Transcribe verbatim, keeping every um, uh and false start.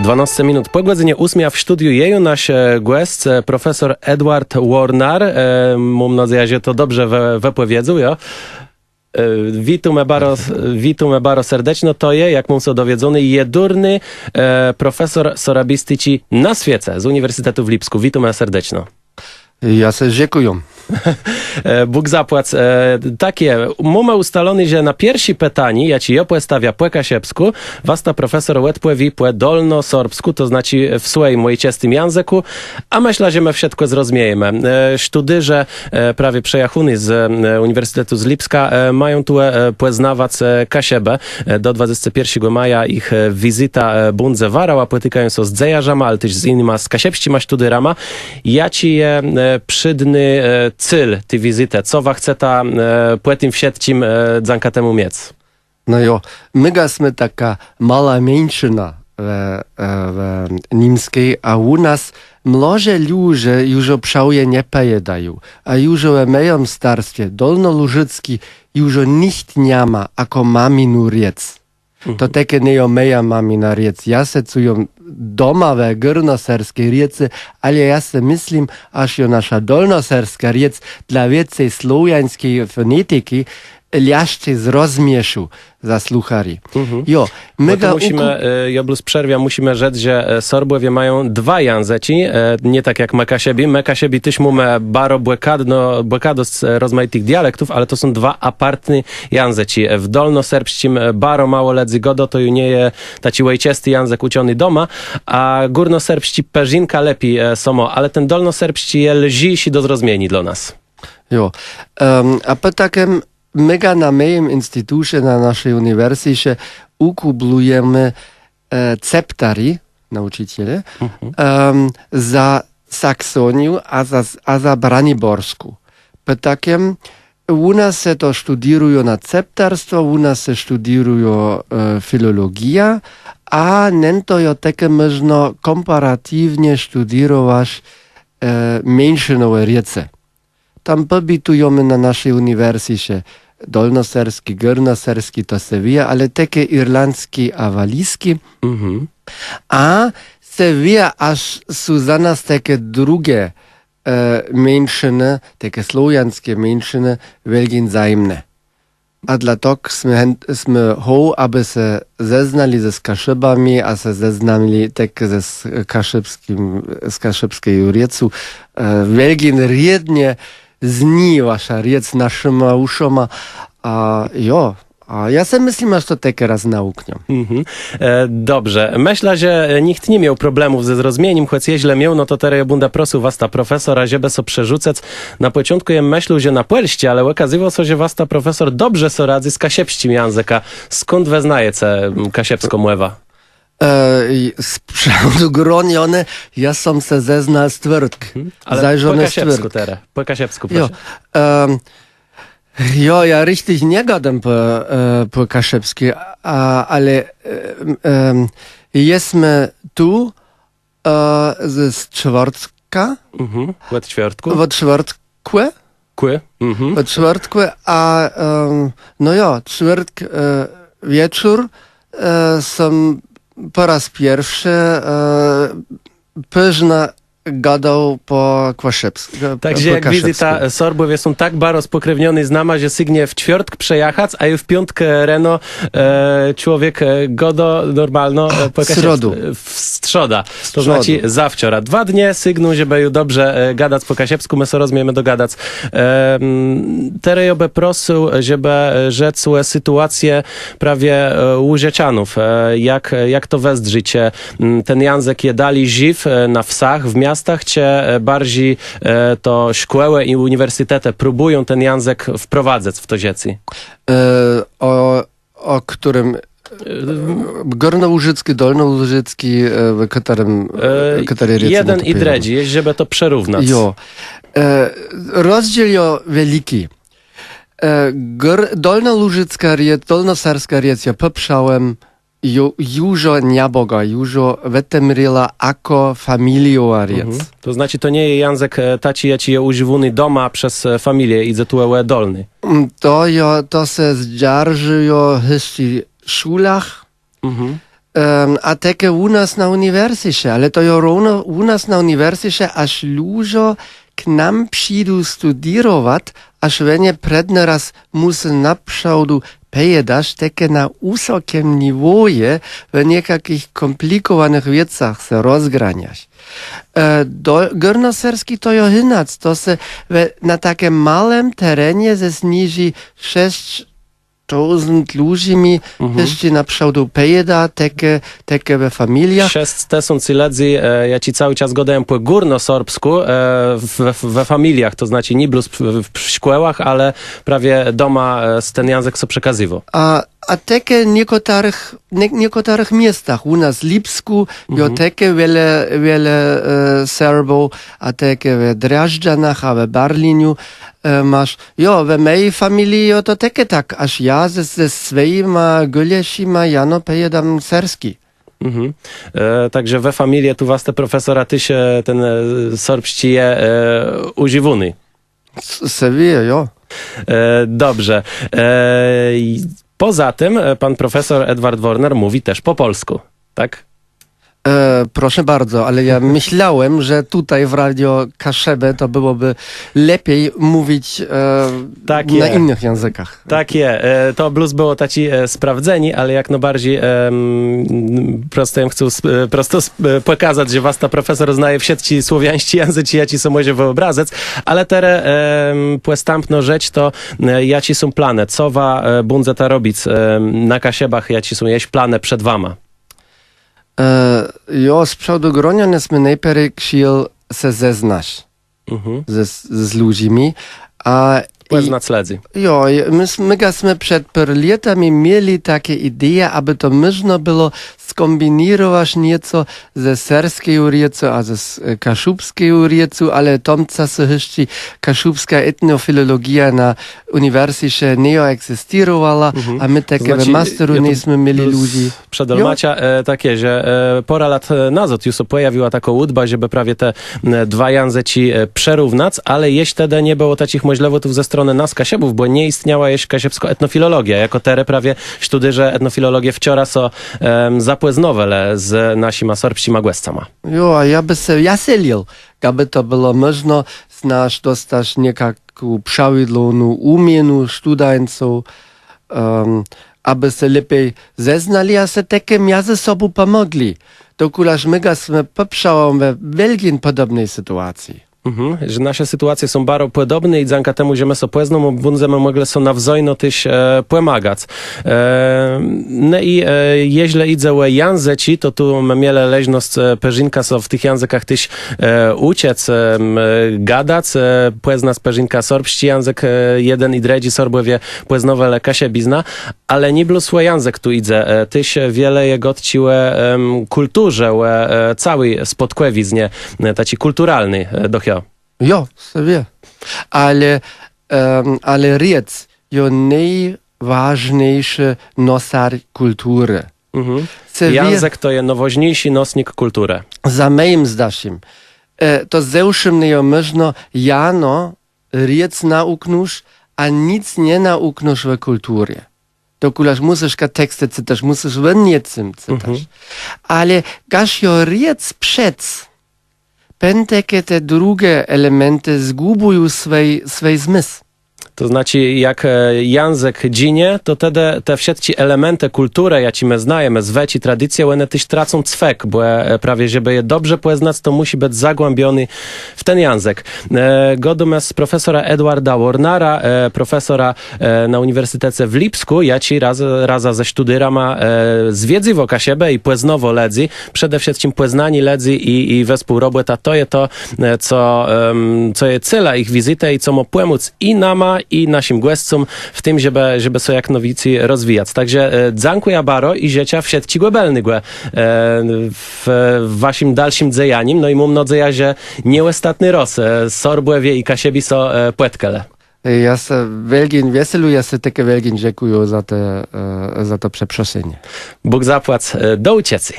Dwanaście minut po godzinie ósmej, a w studiu je ju nasz, e, gość, e, profesor Edward Warnar. E, mam nadzieję, że to dobrze wy-, wypowiedzę, jo? E, witamy bardzo, witamy bardzo serdecznie. To je, jak mam so dowiedzony, jedurny, e, profesor sorabistyki na świecie z Uniwersytetu w Lipsku. Witamy serdecznie. Ja se dziękuję. E, Bóg zapłac. E, tak je, mamy ustalone, że na pierwsze pytanie, ja ci je postawię po kaszebsku, wasta profesor odpowie po dolnosorbsku, to znaczy w swoim ojczystym języku, a myślę, że my wszystko zrozmiejemy. E, sztudyże, e, prawie przejachóny z, e, Uniwersytetu z Lipska, e, mają tu, e, poznawać, e, Kaszebę. E, do dwadzestego pierwszego maja ich, e, wizyta, e, bądźe warała, potykają się z dzejarzama, ale też z innyma, z kaszebskima sztudyrama. Jaki je, e, przydny, e, cel tej wizyty? Co wa chceta, e, po tym wszystkim, e, dzanka temu miec? No jo, my ga smy taka mała mieńszyna w, e, w Nimskej, a u nas młoze ludzie już o przałje nie pojadają, a już o mejom starstwie dolnolużycki już o nicht niama, ako maminu riec. To teke njejo meja mamina riec. Ja se cujo doma we górnoserskej riece, ale ja se mislim, aż jo nasza dolnoserska riec dla wěcej słowjańskej fonetiki ljašće zrozmiešu za sluchari. Jo, my No to ga musimy, uku- e, jo blós przerwia, musimy rzec, że, e, Sorbłowie mają dwa języki, e, nie tak jak my Kaszebi. My Kaszebi też mamy baro błekadno, błekadosc, e, rozmaitych dialektów, ale to są dwa apartne języki. E, w dolnoserbskim, e, baro mało lëdzy godo, to ju nie je taki ojczysty język uczony doma, a górnoserbski peżinka lepi, e, samo, ale ten dolnoserbski je lżejszy do zrozmienia dla nas. Jo. Em, a po takim my ga na mejim institucie na našej uniwersyće ukublujemy, e, ceptari, naučitele, em, za Saksoniju a za, a za Braniborsku. Po takim u nas se to študirujo na ceptarstwo, u nas se študirujo, e, filologija, a njen to jo teke móžno komparatiwnje študirować, e, mjeńšinowe rěce. Tam pobitujemy na našej uniwersyće dolnoserski, górnoserski, to se wěje, ale teke irlandski a waliski. A se wěje, aż su za nas teke druge, e, mjeńšiny, teke słowjanske mjeńšiny, wjelkin zajimne. A dlatok smy hen-, smy hoł, aby se zeznali ze Kaszybami a se zeznali tak ze s-, kaszybskim, z kaszybskeju rěcu. E, wjelkin rědnje zni wasza rěc našima wušoma. A jo, a ja se mislim, aż to teke raz nawuknjam. Mhm. E, dobrze. Myślę, że nicht nie miał problemów ze zrozmieniem, choć jeźle miał, no to teraz ja będę prosił wasta profesora, żeby so przerzucać. Na początku ja myślał, że na polsce, ale okazywało się, że wasta profesor dobrze so radzi z kaszebskim języka. Skąd wy znajecie, mm, kaszebską mowę? E, i z przodu gronione, ja sam se zeznał z twiertk. Mhm. Ale po Zajrzone z kaszebsku twiertk. Teraz. Po kaszebsku, Jo, proszę. em, jo, ja richtig nie gadam po, e, po kaszebski, a, ale, e, em, jesmy tu, e, ze, z czwartka. Mhm. Od czwartku? Od czwartku? Kły? Mhm. Od czwartku, a, em, no jo, czwartk, e, wieczór, e, sam po raz pierwszy, e, późno gadał po kaszebsku. Także jak widzicie, Sorbowie są tak bardzo spokrewniony z nama, że sygnie w czwartk przejachac, a już w piątk rano, e, człowiek, e, godo normalno, e, po kaszebsku. Srodu. W strzoda. To znaczy za wczora. Dwa dnie sygną, żeby ju dobrze, e, gadac po kaszebsku, my so rozmiemy dogadac. Em, Terejobie prosył, żeby, e, rzec o sytuacje prawie, e, łużeczanów. E, jak, jak to wezdrzicie? Mm, ten język je dalej żyw, e, na wsach, w miastach, czy, e, bardziej, e, to szkoły i uniwersytety próbują ten język wprowadzać w to życie? E, o, o którym, e, górnołużycki, dolnołużycki, e, w którym, e, e, który jeden i drudzy, żeby to przerównac. Jo. E, rozdziel jo wielki. E, gr-, dolnołużycka riec, dolnoserska riec, ja poprzałem, ju-, jużo njaboga, jużo wetemrila ako familijowa riec. Mhm. To znaczy, to nie je język, e, taci, jaki je używany doma przez, e, familię, idzie tu o dolny. Mm, to jo, to se zdzarżyjo w hišći szulach. Mhm. Em, a teke u nas na uniwersiće, ale to jo rowno u nas na uniwersiće, až lužo k nam přidu studirować, až wenje predny raz musy na přawdu pejědaš, teke na wusokim niwoje w někakich komplikowanych wěcach se rozgranjaš. E, do, górnoserski to jo hynac, to se we, na takim małym terenje ze sniži šesć tuzent ludźimi, mhm, hišće na přawdu pejeda, teke, teke we familijach. Šesć tysiąc ludźi, e, ja ci cały czas gadają po górnosorbsku, e, w, w, we familijach, to znaczy nie blós w, w szkołach, ale prawie doma, e, ten język co przekazywał. A, a teke w niekotarych, nie, niekotarych miestach, u nas w Lipsku, jo, mhm, teke wiele, wiele, e, Serbow, a teke we Drjaždźanach, a we Berlinu, e, maš, jo, we mojej familiji jo to teke tak, až ja ze, ze swojima gólešima jano pejedam serski. Mhm. E, także we familie tu was te profesora tyž, e, ten, e, sorbsczi je, e, używóny. S-, se wěje, jo. E, dobrze. E, i poza tym, e, pan profesor Edward Worner mówi też po polsku, tak? E, proszę bardzo, ale ja myślałem, że tutaj w Radio Kaszebę to byłoby lepiej mówić, e, tak na je, innych językach. Tak je. E, to blós było tacie, e, sprawdzenie, ale jak najbardziej, em, prosto jem chcął sp-, e, prosto sp-, e, pokazać, że wasta profesor znaje wszyscy słowiańsczi język, jak ci so może wyobrazić, ale teraz, em, pòstãpno rzecz to, e, jakie są plany, co wa, e, bądzeta robić, em, na Kaszebach, jakie są jeszcze plany przed wama? E, jo, z przodu gronia nesmy najpierw chciel se zeznać, mhm, ze, z ludźimi. A pòznac ludźi. Jo, i my, s-, my ga smy před pár lětami měli takie ideje, aby to można było skombinirować nieco ze serskeju rěcu a ze s-, e, kaszubskeju rěcu, ale tam so hišći kaszubska etnofilologija na uniwersiće njejo eksistěrowała, mhm, a my tak to znaczy, w masteru ja tu njejsmy měli ludźi. Předolmača, e, tak je, że, e, pora lat, e, nazad ju so pojawiła taka udba, żeby prawie te, e, dwa języki, e, przerównac, ale jesz tede nie było takich możliwotów ze strony nas Kaszebów, bo nie istniała jesz kaszebsko etnofilologia, jako tere prawie sztudyże etnofilologie wczora so, em, zapòznowali z nasima sorbscima gwescama. Jo, a ja by se wjaselil, aby to było można, znaš, dostać někak ku přawidłownu umjenu studańcow, em, aby se lěpjej zeznali a se tekem mjez sobu pomogli. Dokulaž my ga smy popřałom we wjelkin podobnej situacji. Mhm, że naše situacje są baro podobne i dzanka temu, że my so pòznamy, bądźemy mogli so nawzajno tyž, e, pòmagac. E, no i, e, ježle jidze ò jãzyki, to tu my měli ležnosć, e, peržinka so w tych jãzykach tyž, e, uczec, em, e, gadac, e, pòznac peržinka sorbsczi jãzyk, e, jeden i drjedźi Sorbowje pòznowali kaszebizna, ale nie blós ò jãzyk tu jidze, e, tyž wiele je gotčiłe, em, kulturze, ò, e, całej spódkòwiznie, e, taci kulturalny, e, doch jo. Jo, se wě. Ale, em, ale rěc jo nejwažnjejszy nosar kultury. Mhm. Se wě, jãzyk to je nowóžnjejši nosnik kultury. Za mojim zdašim. E, to ze wšěm njejo móžno, jano rěc nauknuš, a nic njenauknuš w kulturje. Dokulaž musyš ka teksty cytaš, musyš w nětcym cytaš. Mhm. Ale kaž jo rěc přec, penteke te druge elementy zgubuju swej, swej zmysł. To znaczy, jak, e, jãzyk dźinie, to tede te wszytczi elementy kultury, jaci my znajemy, zwëczi, tradicje, one tyž tracą cwek, bo, e, prawie, żeby je dobrze pòznac, to musi być zagłãbiony w ten jãzyk. E, godómy z profesora Edwarda Warnera, e, profesora, e, na Uniwersytece w Lipsku, jaci raz, raza ze sztudérama, e, zwiedzyło Kaszebë i pòznowało lëdzy, przede wszytczim pòznanié lëdzy i, i wespółrobòta, to je to, e, co, em, co je cela jich wizytë i co mô pòmóc i nama, i naszim gwescom w tym, żeby, żeby so jak nowiczi rozwijac. Także, e, dzãkuja baro i życza wszytczégò bëlnégò, e, w, w waszim dalszim dzejanim. No i móm nôdzejã, że njeòstatny rôz, e, Sorbòwie i Kaszëbi so, e, pòtkelë. Ja se wjelgin wjeselu, ja se teke wjelgin dźekuju za te, e, za to přeprosynie. Bóg zapłac, e, do ucěcy.